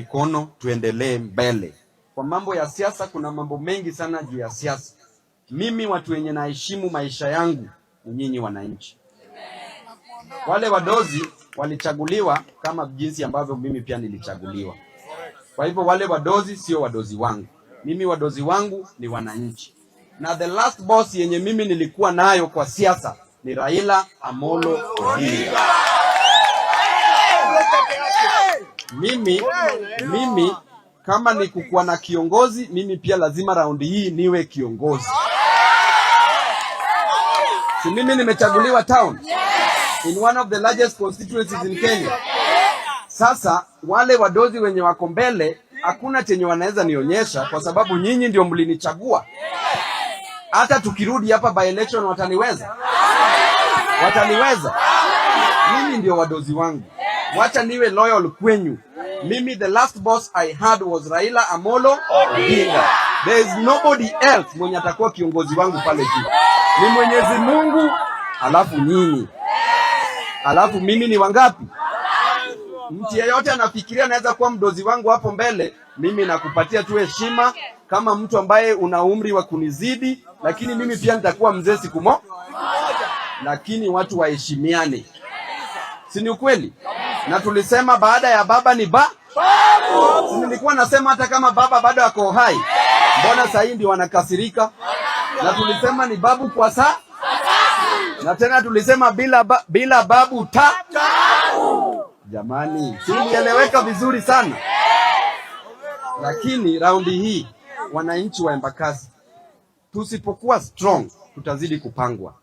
Mikono tuendelee mbele. Kwa mambo ya siasa, kuna mambo mengi sana juu ya siasa. Mimi watu wenye naheshimu maisha yangu ni nyinyi wananchi. Wale wadozi walichaguliwa kama jinsi ambavyo mimi pia nilichaguliwa. Kwa hivyo wale wadozi sio wadozi wangu. Mimi wadozi wangu ni wananchi. Na the last boss yenye mimi nilikuwa nayo kwa siasa ni Raila Amolo Odinga. Mimi kama ni kukuwa na kiongozi, mimi pia lazima raundi hii niwe kiongozi. Si mimi nimechaguliwa town in one of the largest constituencies in Kenya. Sasa wale wadozi wenye wako mbele hakuna chenye wanaweza nionyesha, kwa sababu nyinyi ndio mlinichagua. Hata tukirudi hapa by election wataniweza? Wataniweza? Mimi ndio wadozi wangu, wacha niwe loyal kwenyu. Mimi the last boss I had was Raila Amolo Odinga. There is nobody else mwenye atakuwa kiongozi wangu pale juu. Ni Mwenyezi Mungu, alafu nyinyi, alafu mimi ni wangapi? Mtu yeyote anafikiria anaweza kuwa mdozi wangu hapo mbele, mimi nakupatia tu heshima kama mtu ambaye una umri wa kunizidi, lakini mimi pia nitakuwa mzee siku moja, lakini watu waheshimiane, si ni ukweli? Na tulisema baada ya baba ni ba babu. Si nilikuwa nasema hata kama baba bado ako hai, mbona sasa ndio wanakasirika? Na tulisema ni babu kwa saa, na tena tulisema bila babu ta. Jamani, si ilieleweka vizuri sana? Lakini raundi hii wananchi wa Embakasi, tusipokuwa strong tutazidi kupangwa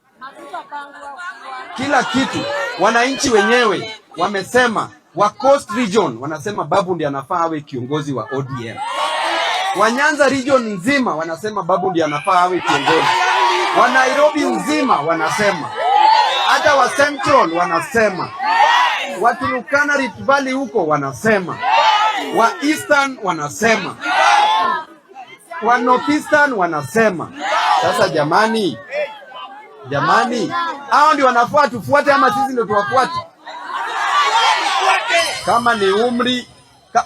kila kitu. Wananchi wenyewe wamesema, wa Coast Region wanasema Babu ndiye anafaa awe kiongozi wa ODM. Wa Nyanza Region nzima wanasema Babu ndiye anafaa awe kiongozi. Wa Nairobi nzima wanasema, hata wa Central wanasema, wa Turkana Rift Valley huko wanasema, wa Eastern wanasema, wa Northeastern wanasema. Sasa jamani, jamani, hao ndio wanafaa tufuate ama sisi ndio tuwafuate? Kama ni umri ka,